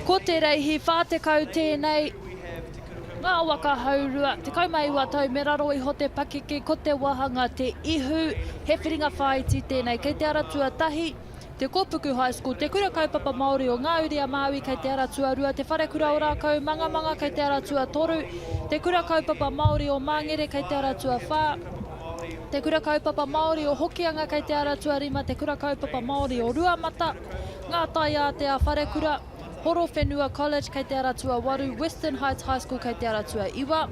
Ko te reihi 40 tēnei, ngā waka haurua, 19 tau me raro iho te pakeke, ko te wāhanga te ihu, he whiringa whāiti tēnei. Kei te ara tuatahi, Te Kōpuku High School, Te Kura Kaupapa Māori o Ngā Uri a Māui kei te ara tuarua, Te Wharekura o Rākaumangamanga kei te ara tuatoru, Te Kura Kaupapa Māori o Māngere kei te ara tuawhā, Te Kura Kaupapa Māori o Hokianga kei te ara tuarima, Te Kura Kaupapa Māori o Ruamata, Ngā Taiātea Wharekura, Horowhenua College kei te ara tuawaru, Western Heights High School kei te ara tuaiwa,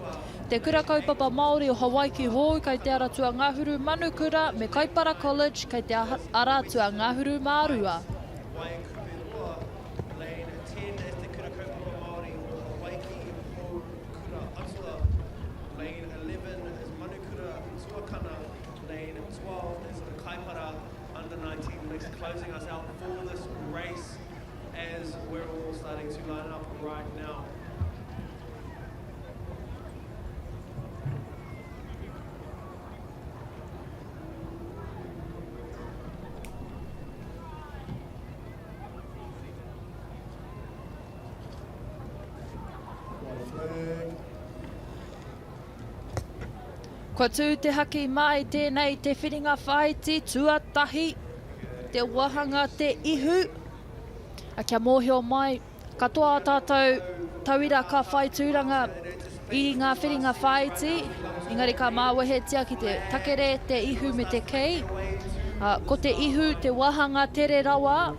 Te Kura Kaupapa Māori o Hawaiki Hou kei te ara tuangahuru, Manukura me Kaipara College kei te ara tuangahuru mā rua. Under 19 mix closing us out for this race as we're all starting to line up right now. Kua tū te haki mai tēnei te whiringa whāiti tuatahi, te wāhanga te ihu. A kia mōhio mai, katoa ā tātou tauira ka whai tūranga i ngā whiringa whāiti, engari ka māwehetia ki te takere, te ihu me te kei. A, ko te ihu te wāhanga tere rawa.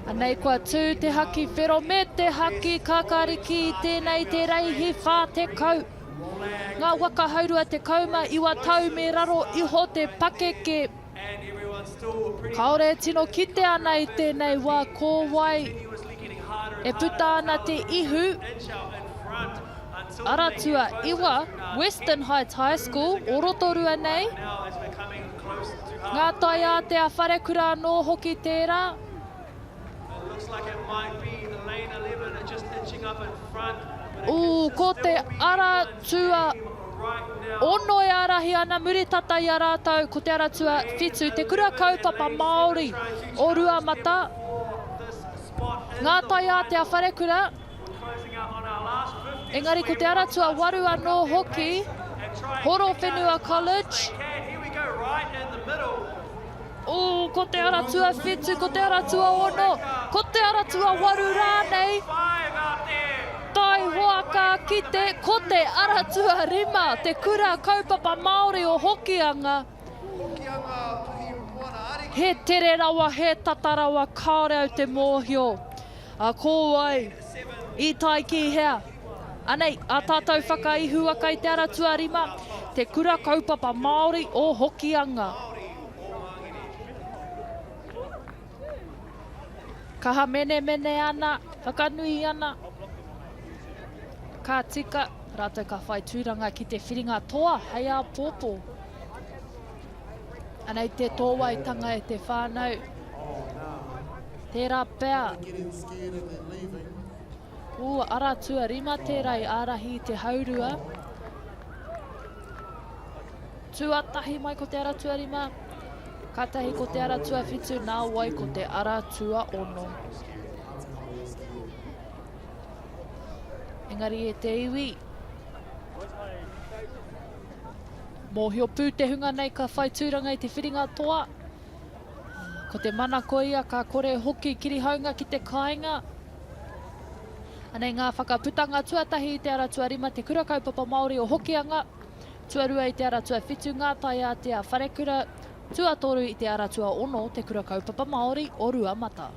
Anei kua tū te haki whero me te haki kakariki i tēnei te reihi 40. Ngā waka haurua 19 tau me raro iho te pakeke. Kāore e tino kite ana i tēnei wā ko wai e puta ana te ihu. Aratua 9, Western Heights High School, o Rotorua nei. Ngā taiātea wharekura anō hoki tērā. Ū, ko te ara tua ono e ārahi ana muri tata i a rātou, ko te ara tua whitu, te kura kaupapa Māori o Ruamata, ngā taiātea wharekura. Engari ko te ara tuawaru anō hoki, Horowhenua College. Ooh, ko te ara tuawhitu, ko te ara tuaono, ko te ara tuawaru rānei. Taihoa ka kite, ko te ara tuarima, te kura kaupapa Māori o Hokianga. He tere rawa, he tata rawa, kāore au te mōhio. A ko wai i tae ki hea? Anei a tātou whakaihuwaka i te ara tuarima, Te Kura Kaupapa Māori o Hokianga. Kaha menemene ana, whakanui ana. Ka tika, rātou ka whai tūranga ki te whiringa toa hei āpōpō. Anei te tōwaitanga e te whānau. Tērā pea. Ū, ara tuarima tērā i ārahi i te haurua. Tuatahi mai ko te ara tuarima, katahi ko te ara tuawhitu, nā wai ko te ara tuaono. Engari e te iwi, mōhio pū te hunga nei ka whai tūranga i te whiringa toa. Ko te manako ia ka kore hoki kirihaunga ki te kāinga. Anei ngā whakaputanga tuatahi i te ara tuarima Te Kura Kaupapa Māori o Hokianga, tuarua i te ara tuawhitu Ngā Taiātea Wharekura, tuatoru i te ara tuaono Te Kura Kaupapa Māori o Ruamata.